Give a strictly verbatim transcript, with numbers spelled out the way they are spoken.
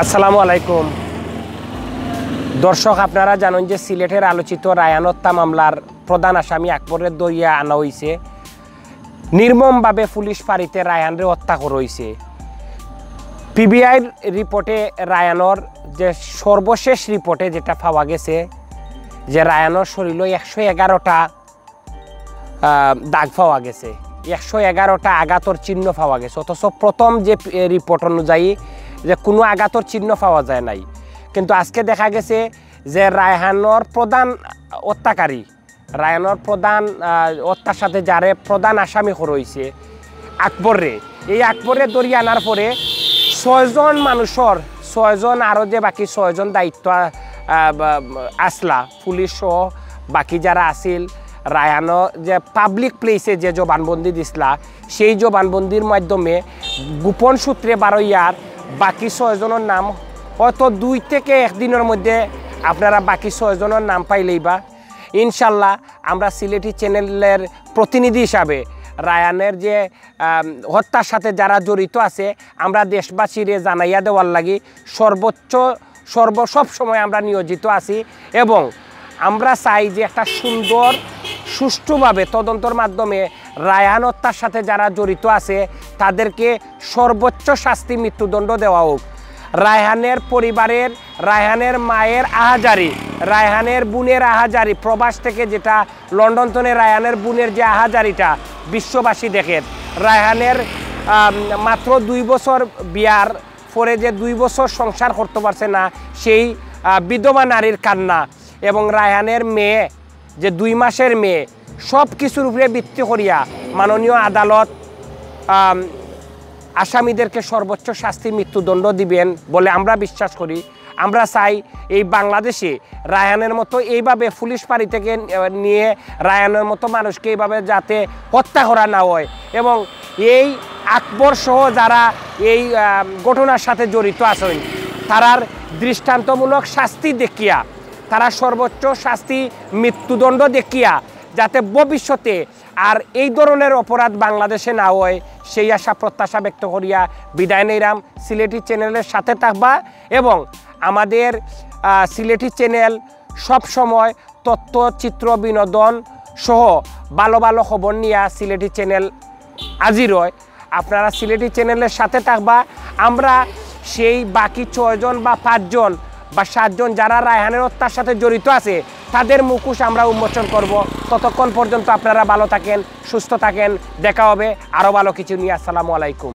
আসসালামু আলাইকুম। দর্শক, আপনারা জানেন যে সিলেটের আলোচিত রায়হান হত্যা মামলার প্রধান আসামি আকবররে ধরিয়া আনা হইছে। নির্মমভাবে পুলিশ ফাঁড়িতে রায়হানরে হত্যা করা হইছে। পিবিআইর রিপোর্টে রায়হানর যে সর্বশেষ রিপোর্টে যেটা পাওয়া গেছে, যে রায়হানর শরীরও একশো এগারোটা আহ, দাগ পাওয়া গেছে, একশো এগারোটা আঘাতর চিহ্ন পাওয়া গেছে। অথচ প্রথম যে, এ, রিপোর্ট অনুযায়ী যে কোনো আঘাতর চিহ্ন পাওয়া যায় নাই, কিন্তু আজকে দেখা গেছে যে রায়হানর প্রধান হত্যাকারী, রায়হানর প্রধান, আহ, হত্যার সাথে যারে প্রধান আসামি করা হইছে আকবররে, এই আকবররে ধরি আনার পরে ছয়জন মানুষর, ছয়জন, আরও যে বাকি ছয়জন দায়িত্ব, আহ, বা, আসলা, পুলিশ সহ বাকি যারা আছিল, রায়হানও যে পাবলিক প্লেসে যে জবানবন্দি দিছলা, সেই জবানবন্দির মাধ্যমে গোপন সূত্রে বারইয়ার বাকি ছয়জনের নাম হয়তো দুই থেকে এক দিনের মধ্যে আপনারা বাকি ছয়জনের নাম পাইলেই বা। ইনশাল্লাহ, আমরা সিলেটি চ্যানেলের প্রতিনিধি হিসাবে রায়হানের যে, আম, হত্যার সাথে যারা জড়িত আছে, আমরা দেশবাসীরে জানাইয়া দেওয়ার লাগি সর্বোচ্চ, সর্ব, সব সময় আমরা নিয়োজিত আছি এবং আমরা চাই যে একটা সুন্দর, সুষ্ঠুভাবে তদন্তর মাধ্যমে রায়হান হত্যার সাথে যারা জড়িত আছে, তাদেরকে সর্বোচ্চ শাস্তি, মৃত্যুদণ্ড দেওয়া হোক। রায়হানের পরিবারের, রায়হানের মায়ের আহাজারি, রায়হানের বোনের আহাজারি, প্রবাস থেকে যেটা লন্ডন তনে রায়হানের বোনের যে আহাজারিটা বিশ্ববাসী দেখের, রায়হানের, আম, মাত্র দুই বছর বিয়ার পরে যে দুই বছর সংসার করতে পারছে না, সেই, আহ, বিধবা নারীর কান্না, এবং রায়হানের মেয়ে, যে দুই মাসের মেয়ে, সব কিছুর উপরে ভিত্তি করিয়া মাননীয় আদালত, আম, আসামিদেরকে সর্বোচ্চ শাস্তি, মৃত্যুদণ্ড দিবেন বলে আমরা বিশ্বাস করি। আমরা চাই এই বাংলাদেশে রায়হানের মতো এইভাবে পুলিশ ফাঁড়ি থেকে, আহ, নিয়ে রায়হানের মতো মানুষকে এইভাবে যাতে হত্যা করা না হয়, এবং এই আকবর সহ যারা এই, আহ, ঘটনার সাথে জড়িত আছেন, তারার দৃষ্টান্তমূলক শাস্তি দেখিয়া, তারা সর্বোচ্চ শাস্তি, মৃত্যুদণ্ড দেখিয়া যাতে ভবিষ্যতে আর এই ধরনের অপরাধ বাংলাদেশে না হয়, সেই আশা প্রত্যাশা ব্যক্ত করিয়া বিদায় নেইরাম। সিলেটি চ্যানেলের সাথে থাকবা এবং আমাদের, আহ, সিলেটি চ্যানেল সব সময় তথ্য, চিত্র, বিনোদন সহ ভালো ভালো খবর নিয়া সিলেটি চ্যানেল হাজির হয়। আপনারা সিলেটি চ্যানেলের সাথে থাকবা। আমরা সেই বাকি ছয়জন বা পাঁচজন বা সাতজন যারা রায়হানের হত্যার সাথে জড়িত আছে, তাদের মুখোশ আমরা উন্মোচন করব। ততক্ষণ পর্যন্ত আপনারা ভালো থাকেন, সুস্থ থাকেন। দেখা হবে আরও ভালো কিছু নিয়ে। আসসালামু আলাইকুম।